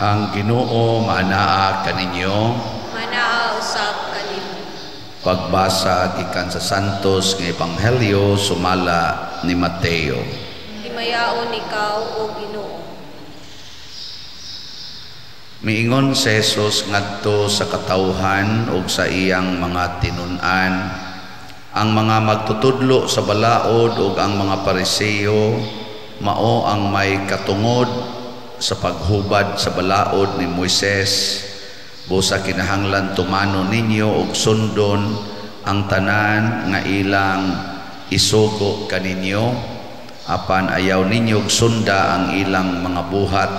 Ang Ginoo maanaa kaninyo. Manaa usab kanimo. Pagbasa gikan sa Santos nga Ebanghelyo sumala ni Mateo. Himayaon ikaw, o Ginoo. Miingon si Jesus ngadto sa katawhan ug sa iyang mga tinun-an, ang mga magtutudlo sa balaod ug ang mga Pariseo mao ang may katungod sa paghubad sa balaod ni Moises. Busa kinahanglan tumano ninyo og sundon ang tanan nga ilang isugo kaninyo, apan ayaw ninyo og sunda ang ilang mga buhat,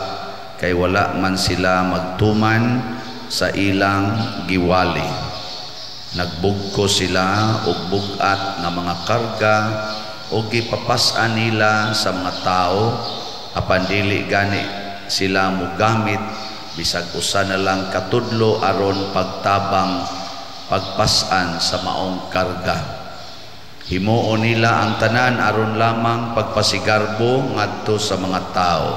kay wala man sila magtuman sa ilang giwali. Nagbugko sila og bug-at nga mga karga og gipapas-an nila sa mga tao, apan dili gani sila mogamit bisag usa na lang katudlo aron pagtabang pagpas-an sa maong karga. Himuon nila ang tanan aron lamang pagpasigarbo ngadto sa mga tao.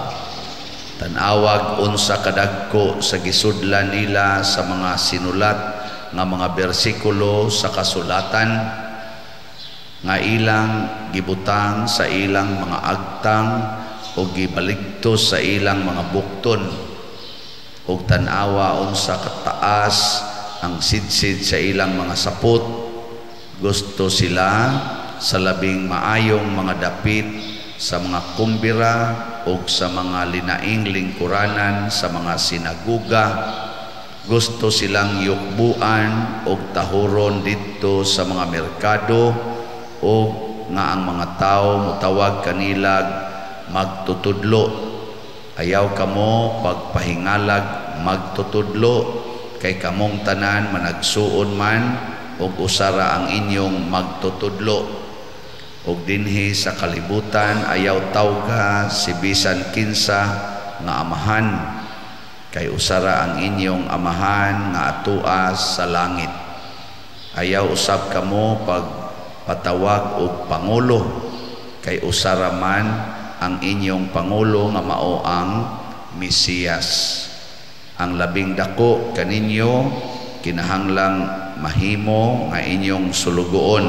Tan-awag unsa kadagko sa gisudlan nila sa mga sinulat nga mga bersikulo sa kasulatan nga ilang gibutang sa ilang mga agtang o gibaligtos sa ilang mga bukton. Og tan-awa unsa kataas ang sidsid sa ilang mga sapot. Gusto sila sa labing maayong mga dapit sa mga kumbira o sa mga linaing lingkuranan sa mga sinaguga. Gusto silang yukbuan og tahuron didto sa mga merkado, o nga ang mga tao mutawag kanilag magtutudlo. Ayaw kamo pagpahingalag magtutudlo, kay kamong tanan managsuon man og usara ang inyong magtutudlo. Og dinhi sa kalibutan ayaw tawga si bisan kinsa nga amahan, kay usara ang inyong amahan nga atuas sa langit. Ayaw usab kamo pagpatawag og pangulo, kay usara man ang inyong pangulo nga mao ang Mesiyas. Ang labing dako kaninyo kinahanglang mahimo nga inyong sulugoon,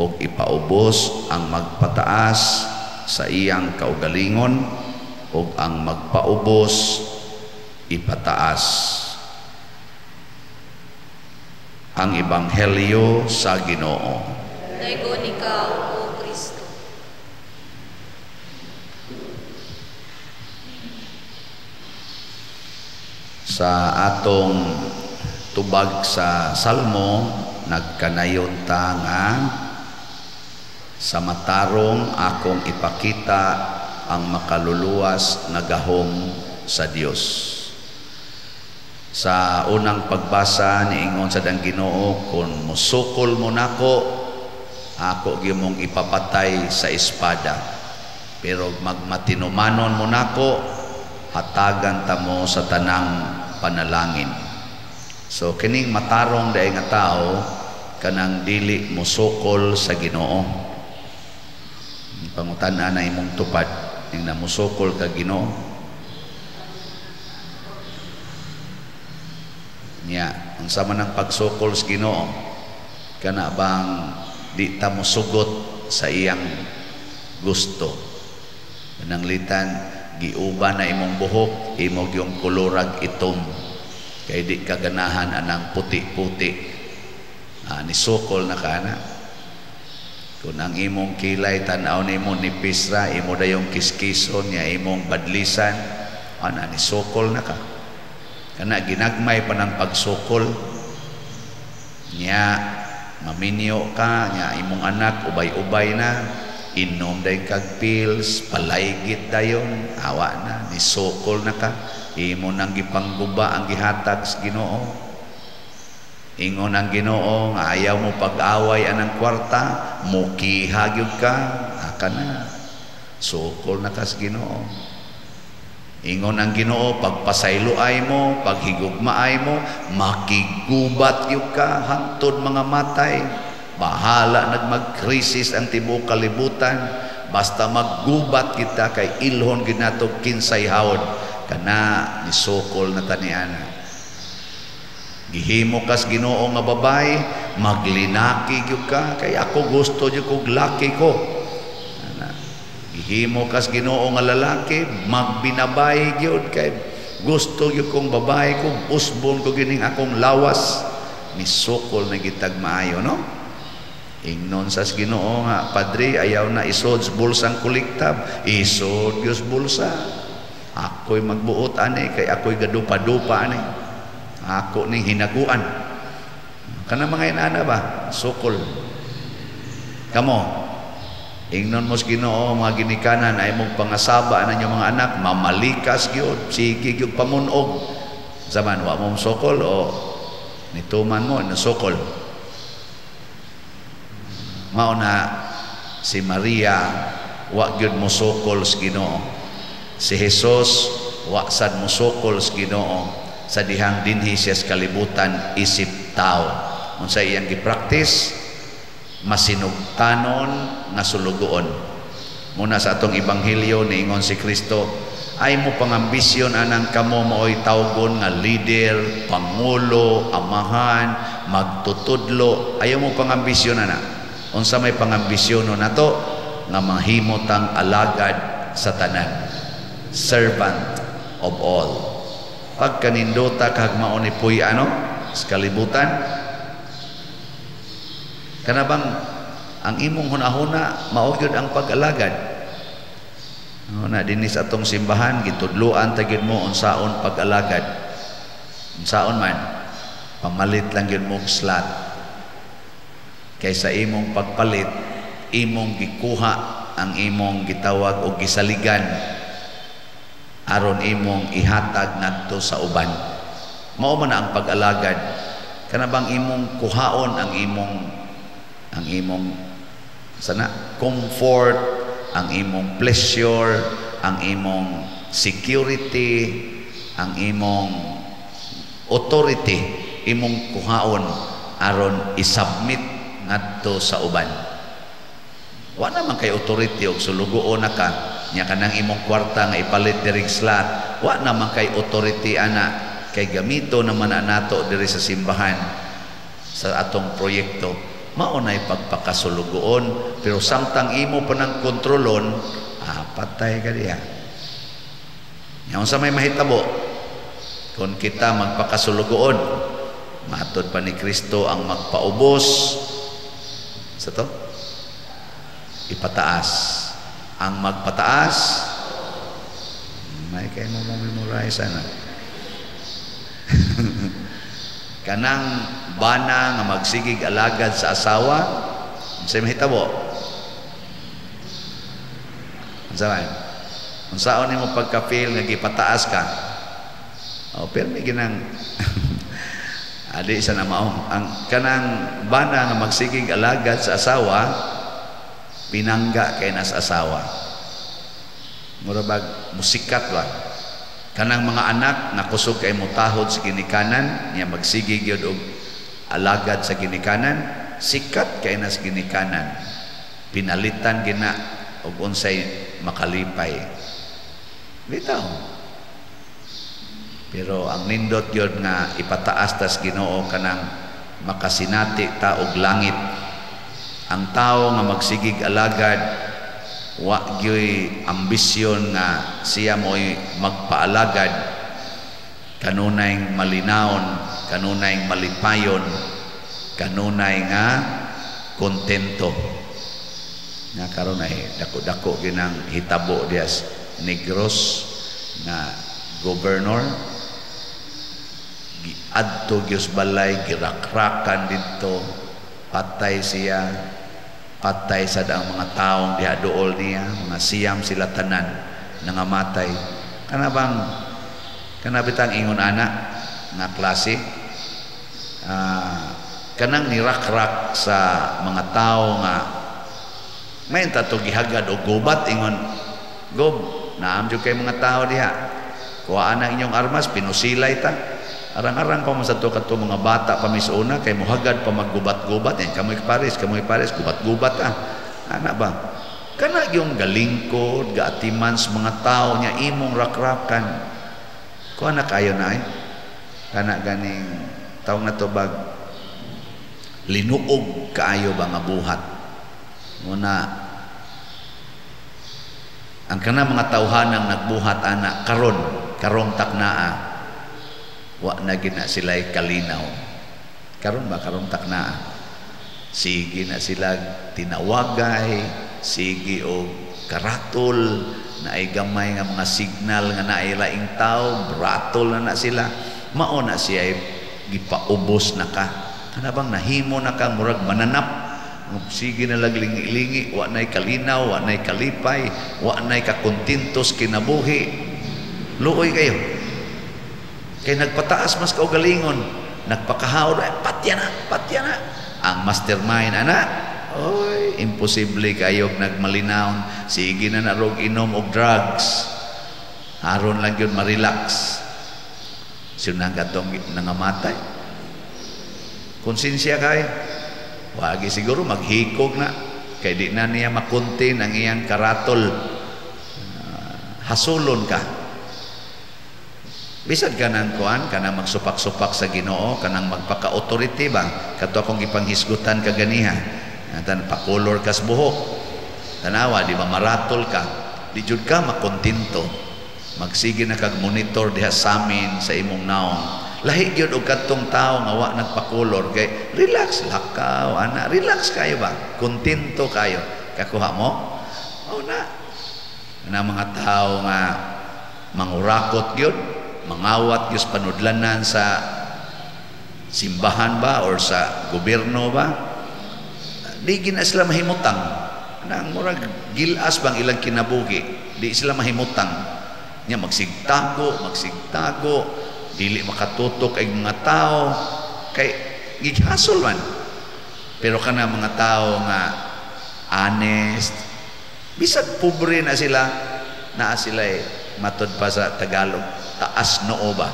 ug ipaubos ang magpataas sa iyang kaugalingon, ug ang magpaubos ipataas. Ang Ebanghelyo sa Ginoo. Daygon ikaw, O Kristo. Sa atong tubag sa Salmo, nagkanayon ta nga sa matarong akong ipakita ang makaluluwas nga gahom sa Dios. Sa unang pagbasa niingon sa dang Ginoo, kung musukol mo nako, ako gyud mong ipapatay sa espada. Pero magmatinumanon mo nako, hatagan ta mo sa tanang panalangin. So kining matarong daay nga tao kanang dili mosukol sa Ginoo. Pangutan-an na imong tupad ning namusukol ka Ginoo. Nya, unsa man ang pagsukol sa Ginoo? Kana bang di ta mosugot sa iyang gusto? Pananglitan giuban na imong buhok, imo gyung kolorag itom, kay di ka ganahan anang puti-puti. Nisukol na ka na. Kung ang imong kilay tan-aw nimo nipis ra, imo dayong kiskison nya imong badlisan, ana nisukol na ka. Kana ginagmay pa ng pagsukol. Nya maminyo ka, nya imong anak ubay-ubay na, inom day kag pills, palaygit dayon, awa na, nisukol na ka. Imo nang gipangguba ang gihatag sa Ginoo. Ingon ang Ginoo nga ayaw mo pag-away anang kwarta, mukiha gyud ka, aka na, sukol na ka sa Ginoo. Ingon ang Ginoo, pagpasayloay mo, paghigugmaay mo, makigubat gyud ka hangtod mga matay. Bahala nagmagkrisis ang tibuok kalibutan, basta maggubat kita kay ilhon gid nato kinsay hawod. Kana nisukol na taniana. Gihimo kas Ginoo nga babae, maglinaki gyud ka kay ako gusto gyud kog laki ko. Ana. Gihimo kas Ginoo nga lalaki, magbinabay gyud kay gusto gyud kong babae ko, usbon ko gining akong lawas. Misukol na gitag maayo, no? Ingnon sas Ginoo nga padre, ayaw na isod sa bulsang kolektab, isod gyud bulsa. Ako'y magbuot ani kay ako'y gadupa-dupa ani. Ako ning hinaguan. Kana mga inana ba? Sukol. Kamo, ingnon mo sa Ginoo mga ginikanan ay mong pangasaba na inyong mga anak, mamalikas gyud, sige gyud pamunog. Zaman wa mo sukol o nituman mo nasukol. Mao na si Maria wa gyud mosukol sa Ginoo. Si Jesus wa sad mosukol sa Ginoo sa dihang dinhi siya sa kalibutan isip tao. Unsa iyang gipraktis? Masinugtanon nga sulugoon. Muna sa atong ebanghelyo niingon si Kristo, ay mo pangambisyon anang kamo maoy tawgon nga leader, pangulo, amahan, magtutudlo. Ayaw mo pangambisyon ana. Unsa may pangambisyon nato nga mahimo tang alagad sa tanan, servant of all. Pagkanindota kag mao ni puy ano sa kalibutan, kana bang ang imong hunahuna mao gyud ang pag-alagad. Na dinhi sa atong simbahan gitudloan ta gyud mo unsaon pag-alagad. Unsaon man pamalit lang gyud mo slot. Kaysa imong pagpalit, imong gikuha ang imong gitawag og gisaligan aron imong ihatag ngadto sa uban. Mao man ang pag-alagad. Kana bang imong kuhaon ang imong sana comfort, ang imong pleasure, ang imong security, ang imong authority, imong kuhaon aron isubmit ngadto sa uban. Wa naman kay authority og sulugoon na ka nya kanang imong kwarta nga ipalit diri slot, wa naman kay authority ana kay gamito naman na nato diri sa simbahan sa atong proyekto. Mao nay pagpakasulugoon, pero samtang imo pa nang kontrolon, patay ka diha. Nya unsa may mahitabo kung kita magpakasulugoon? Matod pa ni Kristo, ang magpaubos sa to ipataas, ang magpataas. May kay mo mo memorize ana. Kanang bana nga magsigig alagad sa asawa, unsay mahitabo? Unsa man? Unsaon nimo pagka-feel nga gipataas ka? Oh, pero may ginang adi sa na mao ang kanang bana nga magsigig alagad sa asawa, pinangga kay nas asawa, mura bag musikat ba. Kanang mga anak nga kusog kay mutahod sa ginikanan niya, magsige gyud og alagad sa ginikanan, sikat kay nas ginikanan, pinalitan gina og unsay makalipay bitaw. Pero ang nindot gyud nga ipataas tas Ginoo kanang makasinati ta og langit. Ang tao nga magsigig alagad, wa gyoy ambisyon nga siya mo'y magpaalagad, kanunay malinawon, kanunay malipayon, kanunay nga kontento. Nga karon ay dako-dako ginang hitabo dias Negros nga governor, giadto gyud balay, girakrakan didto, patay siya, patay sad ang mga taong diha duol niya, mga siyam sila tanan nangamatay. Kana bang kana bitang ingon ana nga klase, kanang nirakrak sa mga tao nga may tato gihagad og gubat, ingon gob naam jud kay mga tao diha, kuhaan ang inyong armas, pinusilay ta. Arang-arang pa man sa to kadto mga bata pa misuna kay muhagad pa maggubat-gubat yan, kamoy pares, kamoy pares, gubat-gubat ah. Ana ba? Kana yung galingkod, gaatiman sa mga tao niya imong rakrakan. Kuha na kayo na ay. Kana ganing tawag na to bag linuog kaayo ba nga buhat. Muna ang kana mga tawhanang nagbuhat ana karon, karong taknaa, wa na gina sila'y kalinaw. Karon ba, karong taknaa, sige na sila tinawagay, sige og karatol, naay gamay nga mga signal nga naay laing tao, bratol na na sila. Mao na siya gipaubos na ka. Kana bang nahimo na ka murag mananap, sige na lang lingi-lingi, wa na'y kalinaw, wa na'y kalipay, wa na'y kakontentos kinabuhi. Luoy kayo. Kay nagpataas mas kaugalingon, nagpakahaw, ay, patya na, patya na. Ang mastermind, ana, oy, imposible kayo nagmalinaw. Sige na narog inom og drugs. Aron lang yun ma-relax. Sinang katong nangamatay. Konsensya kay. Wagi siguro maghikog na kay di na niya makunti ang iyang karatol. Hasulon ka. Bisag ka ng kuan, kanang magsupak-supak sa Ginoo, kanang magpaka-authority ba? Kato akong gipanghisgutan kaganiha. Tan pakolor kas buhok. Tanawa, di ba maratol ka? Di jud ka makontento. Magsige na kag monitor diha samin sa imong naong. Lahi gyud og kadtong tawo nga wa nagpakolor kay relax lakaw ana, relax kayo ba? Kontento kayo. Kakuha mo? O na. Na mga tao nga mangurakot gyud, mangawat gyud panudlanan sa simbahan ba or sa gobyerno ba? Di gina sila mahimutang. Nang murag gilas bang ilang kinabuhi, di sila mahimutang. Nya magsigtago, magsigtago, dili makatutok ay mga tao kay gihasol man. Pero kana mga tao nga honest, bisag pobre na sila, naa sila matud pa sa Tagalog, taas noo ba?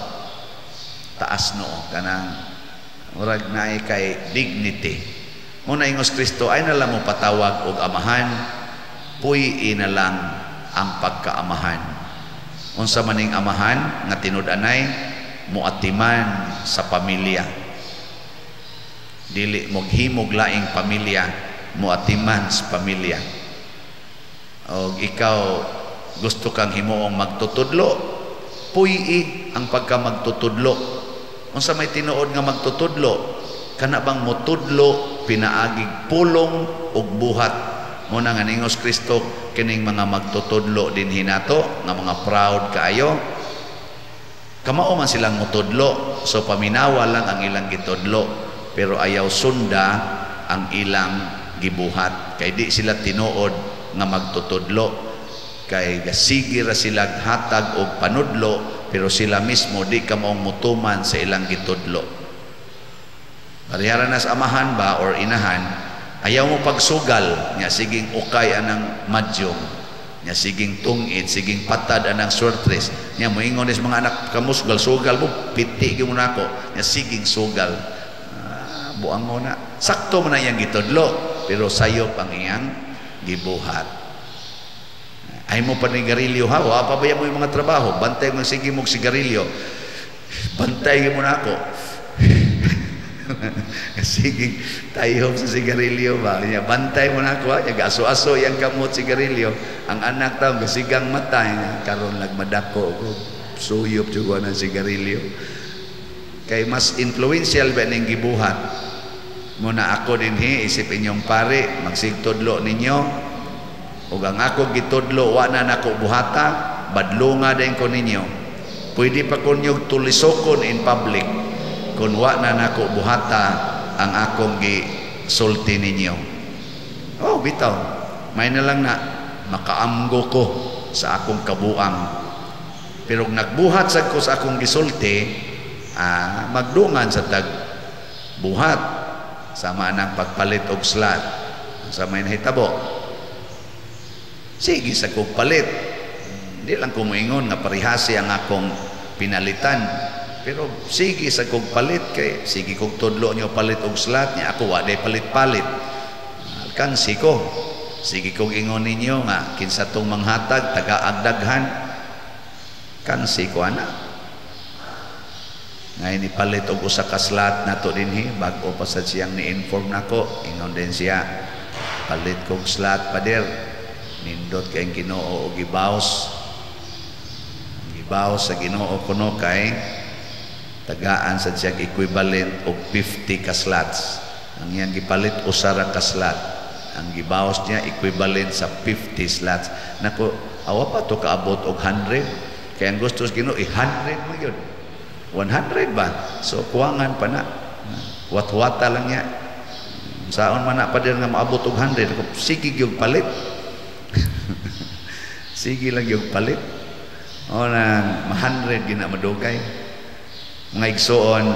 Taas noo kanang murag naay kay dignity. Muna ingos Kristo ay na lang mo patawag og amahan, puy-i na lang ang pagkaamahan. Unsa maning amahan nga tinud-anay muatiman sa pamilya. Dili moghimog laing pamilya, muatiman sa pamilya. Og ikaw gusto kang himuong magtutudlo, puy-i ang pagka magtutudlo. Unsa may tinuod nga magtutudlo? Kana bang mutudlo pinaagig pulong ug buhat. Muna nga ningos Kristo kining mga magtutudlo dinhi nato nga mga proud kaayo. Kamao man silang mutudlo, so paminawa lang ang ilang gitudlo, pero ayaw sunda ang ilang gibuhat kay di sila tinuod nga magtutudlo, kay gasigi ra sila hatag og panudlo, pero sila mismo di kamaong mutuman sa ilang gitudlo. Parehara na sa amahan ba or inahan, ayaw mo pagsugal nya siging ukay anang madyong, nya siging tungit, siging patad anang swertres, nya moingon is mga anak kamusgal sugal mo piti gyud mo nako, nya siging sugal. Buang mo na. Sakto man na iyang gitudlo, pero sayop ang iyang gibuhat. Ay mo pa ni garilyo ha, wa pa ba mo yung mga trabaho, bantay mo sige mo sigarilyo, bantay mo na ako. Sige, tayo sa sigarilyo ba? Nya bantay mo na ako, nya gaso-aso yang kamot sigarilyo. Ang anak taw gasigang mata, nya karon nagmadako ko, suyop jud ng sigarilyo. Kay mas influential ba ning gibuhat? Muna ako dinhi isip inyong pare, magsigtudlo ninyo. Ug ang ako gitudlo wa na nako buhata, badlonga din ko ninyo. Pwede pa ko ninyong tulisokon in public kung wa na nako buhata ang akong gisulti ninyo. Oh, bitaw. May na lang na makaamgo ko sa akong kabuang. Pero nagbuhat sad ko sa akong gisulti, magdungan sa tag buhat sama nang pagpalit og slot sa may nahitabo. Sige sa kog palit. Di lang ko moingon nga parehasi ang akong pinalitan. Pero sige sa kog palit kay sige kog tudlo nyo palit og slot nya ako wa day palit-palit. Alkansi ko. Sige kog ingon ninyo nga kinsa tong manghatag taga-agdaghan. Kansi ko ana. Ngayon ipalit og usa ka slot nato dinhi, bag-o pa sad siyang ni-inform nako. Ingon din siya, "Palit kog slot, pader." Nindot kay Ginoo og gibaws. Gibaws sa Ginoo kuno kay tagaan sad siya equivalent og 50 ka slots. Ang iyang gipalit, usa ra ka slot. Ang gibawas niya, equivalent sa 50 slots. Nako, awa pa to kaabot og 100. Kaya ang gusto sa Ginoo, i-100 mo yun. 100 ba? So kuwangan pa na. Wat-wata lang niya. Saon man na, pader, nga maabot og 100? Ako, sige gyud palit. Sige lang gyud palit. O na ma-100 gina madugay. Mga igsuon,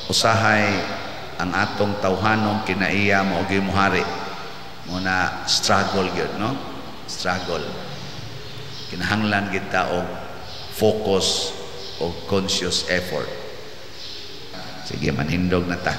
usahay ang atong tawhanong kinaiya mao gyud mohari. Mo na struggle gyud, no? Struggle. Kinahanglan kita og focus o conscious effort. Sige, manindog na ta.